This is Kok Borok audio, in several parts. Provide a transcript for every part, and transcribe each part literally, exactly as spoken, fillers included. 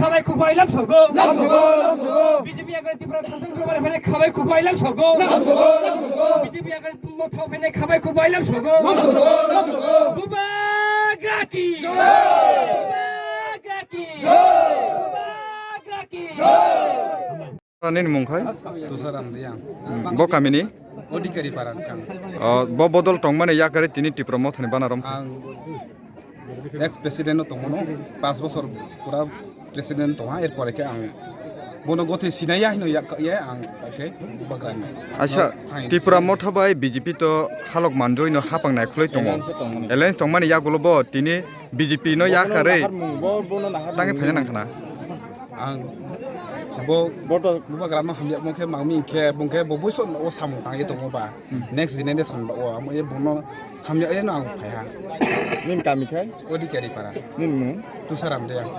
Khabai khubai lam sogo. Lam sogo, lam sogo. B J P yakari Tripura Sasana Tripura phene khabai khubai lam sogo. Lam sogo, lam sogo. B J P yakari Motha phene khabai khubai lam sogo. Lam sogo, lam sogo. Bubagra ki. Jai. Bubagra ki. Jai. Bubagra ki. Jai. Nini mung khai? Tusaram Riang. Hmm, bo kamini? Odhikari Paran sang. Oh, bo bodol tongmani yakari tini Tripura Mothani banarom. Ang ex president no tongmano, pas bosor pura president tongha, er pore khe ang bono gothe sinaya hino yak-, ya ang, okay, bagrani. Acha, no, fine. Tripura Motha bai B J P to halok manjoi no hapang nai khulai tongo. Alliance tongmani. Alliance tongmani yagulo bo tini B J P no yakarwi. Bono nahar mung, bo-, bono nahar mung. Tangi phanya nang khana. Ang bo, bo to bubagra no hamya mo khe mangmi khe, bung khe bo buiso o samung tangwi tongo ba. Hmm. Next generation ba o amo e bono hamya e no ang phaiha. Nini kami khai? Odhikari Para. Nini mung? Tusaram Riang.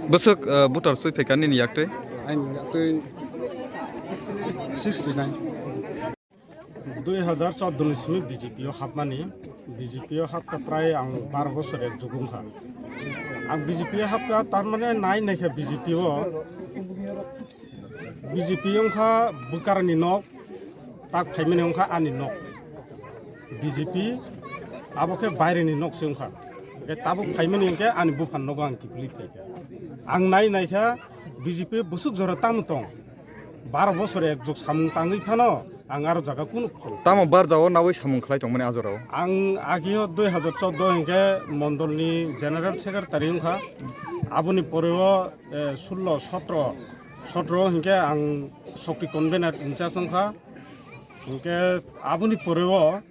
Bwswk, eh, voter swi phaikha nini yaktwi? Ang yaktwi sixty nine. Dui hazar chordo ni simi B J P o hapmani, B J P o hapkha prai ang bar bosor ek jug wngkha. Ang B J P o hapkha, tar mane nai naikha B J P o, B J P wngkha bwkarni nok, tak phaimani wngkha ani nok. B J P abo khe baireni nok se wngkha. Hwnkhe tabuk phaimani hwnkhe ani buphang nogo ang kiphilwi phaikha. Ang nai naikha B J P bwswk jora tamo tong. Baro bosor ek jug samung tangwi phano ang aro jaga kunu phano. Tamo barjao nawi samung khlai tongmani a jorao? Ang agio dui hazar chordo hwnkhe mondolni general secretary wngkha. Aboni poreo, eh, sullo, sotro, sotro hwnkhe ang Shakti convener in charge wngkha. Hwnkhe aboni poreo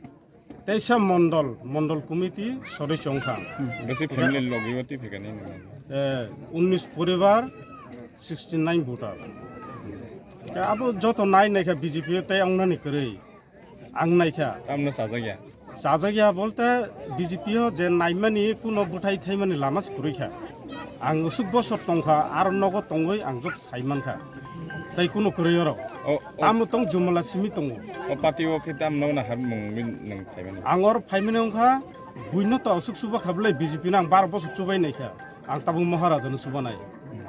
teisa mondol, mondol committee sodosyo wngkha. Hmm, besi family logi o twi phaikha nini? Eh, unnish poribar, sixty nine voter. Khe abo joto nai naikha B J P o tei wngnani kwrwi. Ang naikha. Tamno chajakya? Chajakya bolte B J P o je naimani kuno bwthai thaimani lama se kwrwi kha. Ang usuk bosor tongkha, aro nogo tongwi ang joto sai mankha. Tei kuno kwrwi oro. O, o. Tamo tong jumala simi tongo. O party o khe tamno nahar mung nwng phaimani? Ang oro phaimani wngkha, buino to aswk chuba kha bwle B J P no ang bar bosor chubai naikha. Ang tabuk Maharaja no chubanai.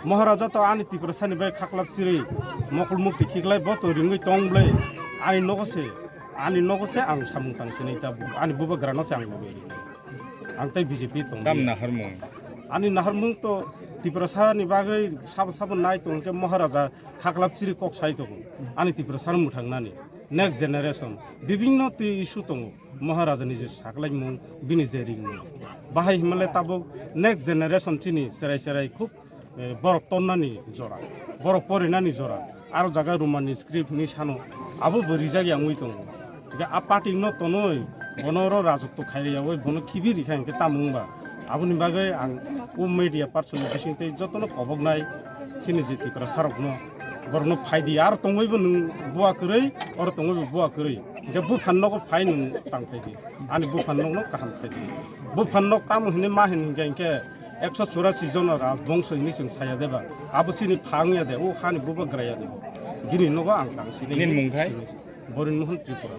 Maharaja to ani Tiprasa ni bai khaklap chirwi mokol mukti khiklai bo to ringwi tong bwle. Ani nogo se, ani nogo se ang samung tang sinai tabuk. Ani bubagra no se ang lobwi. Ang tei B J P tong. Tam naharmung? Ani naharmung to Tiprasa ni bagwi sabo sabo nai tong khe Maharaja khaklap chiri kok sai tongo. Ani Tiprasa no mwthangnani. Next generation. Bibinno twi issue tongo. Maharaja ni je saklaimung, bini je ringmung. Bahai himale tabuk next generation chini cherai cherai khub, eh, borok tonnani jora. Borok porinani jora. Aro jaga Roman ni script ni sano abo bo rijak ya wngwi tongo. Hingke a party no tonoi bono oro rajotto khairi yawi bono khibi rikha hingke tamo wngba. Aboni bagwi ang o media person ni bising tei jotono koboknai chini je Tiprasa rokno borokno phaidi aro tongwibo nwng bua kwrwi oro tongwibo bua kwrwi hingke buphan nogo phai nwng tang phaidi ani buphan nokno kaham phaidi buphan nok tamo hinwi ma hin hingke hingke ekso churasi jono rajbongso hinwi chwng saya deba abo chini pha wngya de o hani bubagra ya de bini nogo ang tang sini. Nini mung khai? Borin Mohan Tripura.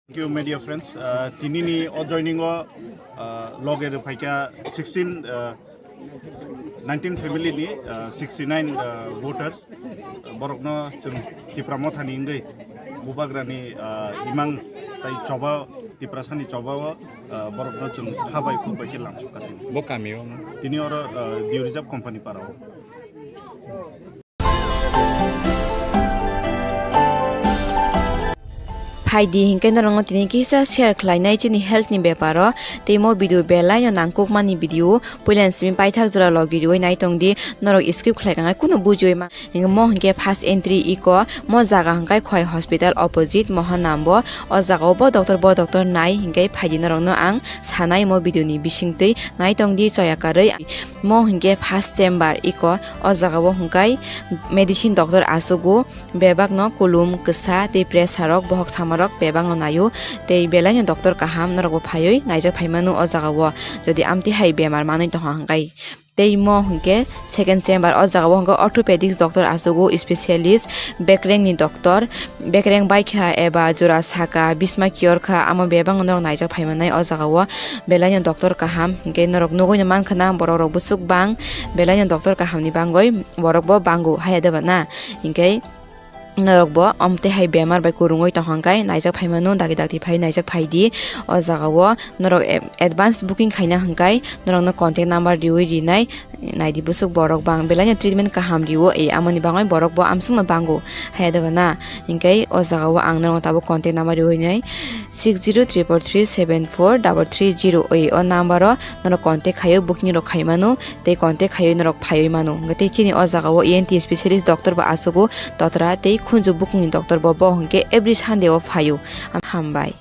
Thank you, media friends. Uh, tinini o joining o, uh, loge rwphaikha sixteen, uh, nineteen family ni, uh, sixty nine, uh, voters. Borokno chwng Tipra Mothani wngwi bubagrani, uh, imang tai choba, Tiprasani choba o, uh, borokno chwng kha bai khuk bai khe lamsokha tini. Bo kami o no? Tini oro, uh, Dew Reserve Company para o. Phaidi hinkhe norokno tini kisa share khlainai chini health ni beparo, tei mo video belai no nangkukmani video puila simi paithak jora logi riwi naitongdi, norok skip khlai kangai kunu bujiwi ma. Hinkhe mo hinkhe first entry iko, mo jaga hinkhe Khowai hospital opposite Mohanambo, o jaga o bo doctor bo doctor nai hinkhe phaidi norokno ang sanai mo video ni bisingtwi naitongdi choya karwi. Mo hinkhe first chamber iko, o jaga o hinkhe medicine doctor achugo, bebak no kulum, kwsa tei pressure rok, bohok sama rok bebak no naio, tei belai no doctor kaham norok bo phaiwi naijak phaimano o jaga o. Jodi amtwi hai bemar manwi tongkha hinkhe Tei mo hwnkhe second chamber, o jaga o hwnkhe orthopedics doctor achugo, specialist, bekreng ni doctor, bekreng baikha eba jora saka, bisma kiyor kha, amo bebak norok naijak phaimanai o jaga o. Belai no doctor kaham, hwnkhe norok nugui no mankha na, borok rok bwswk bang, belai no doctor kaham ni bangwi borok bo bango, haya deba na? Hwnkhe norok bo omtwi hai bemar bai kwrwngwi tong hwnkhe naijak phaimano, dagi dagi phai naijak phaidi. O jaga o norok, em, advance booking khaina hwnkhe norokno contact number riwi rinai, naidi bwswk borok bang belai no treatment kaham rio, e, amoni bangwi borok bo amswkno bango, haya deba na? Hwnkhe o jaga o ang norokno tabuk contact number riwi rinai, six zero triple three seven four double three zero, e, o number o norok contact khaio, booking rok khaimano. Tei contact khaiwi norok phaiwi mano. Hwnkhe tei chini o jaga o E N T specialist doctor bo achugo, totra tei khunju bukungni doctor bo, bo hwnkhe every Sunday o phaio. Hambai.